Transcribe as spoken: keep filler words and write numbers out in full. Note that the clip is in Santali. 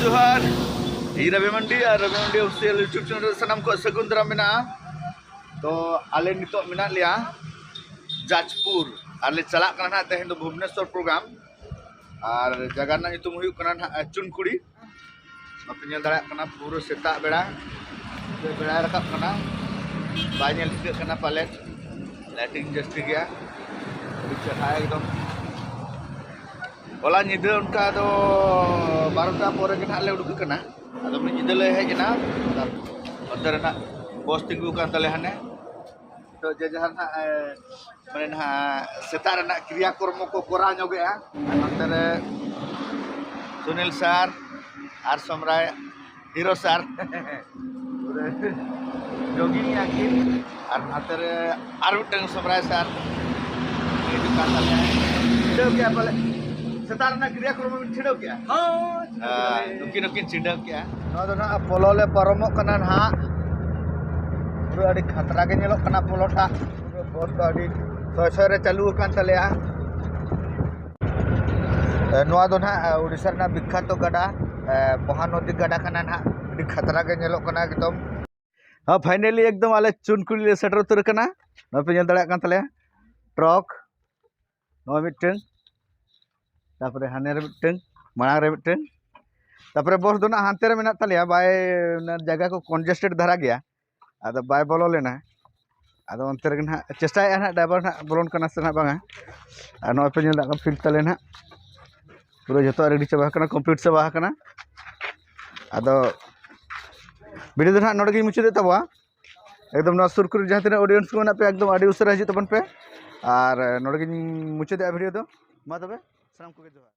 ᱡᱚᱦᱟᱨ, ᱤᱧ ᱨᱚᱵᱤ ᱢᱟᱱᱰᱤ ᱟᱨ ᱨᱚᱵᱤ ᱢᱟᱱᱰᱤ ᱚᱯᱷᱤᱥᱤᱭᱟᱞ YouTube ᱪᱮᱱᱮᱞ ᱨᱮ ᱥᱟᱱᱟᱢ ᱠᱚ ᱥᱟᱹᱜᱩᱱ ᱫᱟᱨᱟᱢ ᱢᱮᱱᱟᱜᱼᱟ᱾ ᱛᱚ ᱟᱞᱮ ᱱᱤᱛᱚᱜ ᱢᱮᱱᱟᱜ ᱞᱮᱭᱟ ᱡᱟᱡᱽᱯᱩᱨ ᱟᱨ ᱞᱮ ᱪᱟᱞᱟᱜ ᱠᱟᱱᱟ ᱱᱟᱦᱟᱜ ᱛᱮᱦᱮᱧ ᱫᱚ ᱵᱷᱩᱵᱽᱱᱮᱥᱚᱨ ᱯᱨᱳᱜᱨᱟᱢ᱾ ᱟᱨ ᱡᱟᱭᱜᱟ ᱨᱮᱱᱟᱜ ᱧᱩᱛᱩᱢ ᱦᱩᱭᱩᱜ ᱠᱟᱱᱟ ᱱᱟᱦᱟᱜ ᱪᱩᱱᱠᱩᱲᱤ᱾ ᱵᱟᱯᱮ ᱧᱮᱞ ᱫᱟᱲᱮᱭᱟᱜ ᱠᱟᱱᱟ, ᱯᱩᱨᱟᱹ ᱥᱮᱛᱟᱜ ᱵᱮᱲᱟ ᱱᱤᱛᱚᱜ ᱵᱮᱲᱟᱭ ᱨᱟᱠᱟᱵ ᱠᱟᱱᱟ᱾ ᱵᱟᱭ ᱧᱮᱞ ᱴᱷᱤᱠᱟᱹᱜ ᱠᱟᱱᱟ ᱯᱟᱞᱮᱫ, ᱞᱟᱭᱴᱤᱝ ᱡᱟᱹᱥᱛᱤ ᱜᱮᱭᱟ, ᱟᱹᱰᱤ ᱪᱮᱦᱨᱟ ᱮᱠᱫᱚᱢ᱾ ᱦᱚᱞᱟ ᱧᱤᱫᱟᱹ ᱚᱱᱠᱟ ᱫᱚ ᱵᱟᱨᱚᱴᱟ ᱯᱚᱨᱮ ᱜᱮ ᱱᱟᱦᱟᱜ ᱞᱮ ᱩᱰᱩᱠ ᱟᱠᱟᱱᱟ᱾ ᱟᱫᱚ ᱢᱤᱫ ᱧᱤᱫᱟᱹ ᱞᱮ ᱦᱮᱡ ᱮᱱᱟ, ᱚᱱᱛᱮ ᱨᱮᱱᱟᱜ ᱵᱚᱥ ᱛᱤᱸᱜᱩ ᱟᱠᱟᱱ ᱛᱟᱞᱮᱭᱟ ᱦᱟᱱᱮ᱾ ᱱᱤᱛᱚᱜ ᱡᱮ ᱡᱟᱦᱟᱸ ᱱᱟᱦᱟᱜ, ᱮ, ᱢᱟᱱᱮ ᱱᱟᱦᱟᱜ ᱥᱮᱛᱟᱜ ᱨᱮᱱᱟᱜ ᱠᱨᱤᱭᱟ ᱠᱚᱨᱢᱚ ᱠᱚ ᱠᱚᱨᱟᱣ ᱧᱚᱜᱮᱜᱼᱟ᱾ ᱟᱨ ᱱᱚᱛᱮ ᱨᱮ ᱥᱩᱱᱤᱞ ᱥᱟᱨ ᱟᱨ ᱥᱚᱢᱨᱟᱭ ᱦᱤᱨᱳ ᱥᱟᱨ ᱯᱩᱨᱟᱹ ᱡᱳᱜᱤᱝ ᱮᱫᱟ ᱠᱤᱱ᱾ ᱟᱨ ᱱᱚᱛᱮ ᱨᱮ ᱟᱨ ᱢᱤᱫᱴᱟᱝ ᱥᱚᱢᱨᱟᱭ ᱥᱟᱨ ᱦᱤᱡᱩᱜ ᱠᱟᱱ ᱛᱟᱞᱮᱭᱟ᱾ ᱪᱷᱤᱰᱟᱹᱣ ᱠᱮᱜᱼᱟ ᱯᱟᱞᱮ, ᱥᱮᱛᱟᱜ ᱨᱮᱱᱟᱜ ᱠᱨᱤᱭᱟ ᱠᱚᱨᱢᱚ ᱵᱤᱱ ᱪᱷᱤᱰᱟᱹᱣ ᱠᱮᱜᱼᱟ? ᱦᱳᱭ, ᱪᱷᱤᱰᱟᱹᱣ ᱦᱮᱸ, ᱠᱮᱫᱟᱞᱮ᱾ ᱱᱩᱠᱤᱱ ᱦᱚᱸᱠᱤᱱ ᱪᱷᱤᱰᱟᱹᱣ ᱠᱮᱜᱼᱟ᱾ ᱱᱚᱣᱟ ᱫᱚ ᱱᱟᱦᱟᱜ ᱯᱚᱞᱚ ᱞᱮ ᱯᱟᱨᱚᱢᱚᱜ ᱠᱟᱱᱟ ᱱᱟᱦᱟᱜ᱾ ᱯᱩᱨᱟᱹ ᱟᱹᱰᱤ ᱠᱷᱟᱛᱨᱟ ᱜᱮ ᱧᱮᱞᱚᱜ ᱠᱟᱱᱟ ᱯᱚᱞᱚ ᱴᱟᱜ᱾ ᱯᱩᱨᱟᱹ ᱵᱚᱥ ᱫᱚ ᱟᱹᱰᱤ ᱥᱚᱭ ᱥᱚᱭ ᱨᱮ ᱪᱟᱹᱞᱩ ᱟᱠᱟᱱ ᱛᱟᱞᱮᱭᱟ᱾ ᱮ, ᱱᱚᱣᱟ ᱫᱚ ᱱᱟᱦᱟᱜ, ᱮ, ᱩᱲᱤᱥᱥᱟ ᱨᱮᱱᱟᱜ ᱵᱤᱠᱠᱷᱟᱛᱚ ᱜᱟᱰᱟ, ᱮ, ᱢᱚᱦᱟᱱᱚᱫᱤ ᱜᱟᱰᱟ ᱠᱟᱱᱟ ᱱᱟᱦᱟᱜ᱾ ᱟᱹᱰᱤ ᱠᱷᱟᱛᱨᱟ ᱜᱮ ᱧᱮᱞᱚᱜ ᱠᱟᱱᱟ ᱮᱠᱫᱚᱢ᱾ ᱦᱮᱸ, finally ᱮᱠᱫᱚᱢ ᱟᱞᱮ ᱪᱩᱱᱠᱩᱲᱤ ᱞᱮ ᱥᱮᱴᱮᱨ ᱩᱛᱟᱹᱨ ᱟᱠᱟᱱᱟ᱾ ᱱᱚᱣᱟ ᱯᱮ ᱧᱮᱞ ᱫᱟᱲᱮᱭᱟᱜ ᱠᱟᱱ ᱛᱟᱞᱮᱭᱟ, ᱴᱨᱟᱠ ᱱᱚᱣᱟ ᱢᱤᱫᱴᱟᱝ, ᱛᱟᱨᱯᱚᱨᱮ ᱦᱟᱱᱮ ᱨᱮ ᱢᱤᱫᱴᱟᱝ, ᱢᱟᱲᱟᱝ ᱨᱮ ᱢᱤᱫᱴᱟᱝ, ᱛᱟᱨᱯᱚᱨᱮ ᱵᱚᱥ ᱫᱚ ᱱᱟᱜ ᱦᱟᱱᱛᱮ ᱨᱮ ᱢᱮᱱᱟᱜ ᱛᱟᱞᱮᱭᱟ, ᱵᱟᱭ, ᱚᱱᱟ ᱡᱟᱭᱜᱟ ᱠᱚ congested ᱫᱷᱟᱨᱟ ᱜᱮᱭᱟ, ᱟᱫᱚ ᱵᱟᱭ ᱵᱚᱞᱚ ᱞᱮᱱᱟ᱾ ᱟᱫᱚ ᱚᱱᱛᱮ ᱨᱮᱜᱮ ᱱᱟᱦᱟᱜ ᱪᱮᱥᱴᱟᱭᱮᱫᱼᱟ ᱱᱟᱦᱟᱜ ᱰᱨᱟᱭᱵᱷᱟᱨ ᱱᱟᱦᱟᱜ ᱵᱚᱞᱚᱱ ᱠᱟᱱᱟ ᱥᱮ ᱱᱟᱦᱟᱜ ᱵᱟᱝᱟ᱾ ᱟᱨ ᱱᱚᱜᱼᱚᱭ ᱯᱮ ᱧᱮᱞ ᱫᱟᱲᱮᱭᱟᱜ ᱠᱟᱱᱟ ᱯᱷᱤᱞᱰ ᱛᱟᱞᱮ ᱱᱟᱦᱟᱜ ᱯᱩᱨᱟᱹ ᱡᱚᱛᱚᱣᱟᱜ ᱨᱮᱰᱤ ᱪᱟᱵᱟ ᱟᱠᱟᱱᱟ, ᱠᱚᱢᱯᱞᱤᱴ ᱪᱟᱵᱟ ᱟᱠᱟᱱᱟ᱾ ᱟᱫᱚ ᱵᱷᱤᱰᱤᱭᱳ ᱫᱚ ᱱᱟᱦᱟᱜ ᱱᱚᱰᱮ ᱜᱮᱧ ᱢᱩᱪᱟᱹᱫᱮᱫ ᱛᱟᱵᱚᱣᱟ᱾ ᱮᱠᱫᱚᱢ ᱱᱚᱣᱟ ᱥᱩᱨ ᱠᱚᱨᱮ ᱡᱟᱦᱟᱸ ᱛᱤᱱᱟᱹᱜ ᱚᱰᱤᱭᱮᱱᱥ ᱠᱚ ᱢᱮᱱᱟᱜ ᱯᱮᱭᱟ, ᱮᱠᱫᱚᱢ ᱟᱹᱰᱤ ᱩᱥᱟᱹᱨᱟ ᱦᱤᱡᱩᱜ ᱛᱟᱵᱚᱱ ᱯᱮ᱾ ᱟᱨ ᱱᱚᱰᱮ ᱜᱤᱧ ᱢᱩᱪᱟᱹᱫᱮᱫᱼᱟ ᱵᱷᱤᱰᱤᱭᱳ ᱫᱚ᱾ ᱢᱟ ᱛᱚᱵᱮ ᱥᱟᱱᱟᱢ ᱠᱚᱜᱮ ᱡᱚᱦᱟᱨ᱾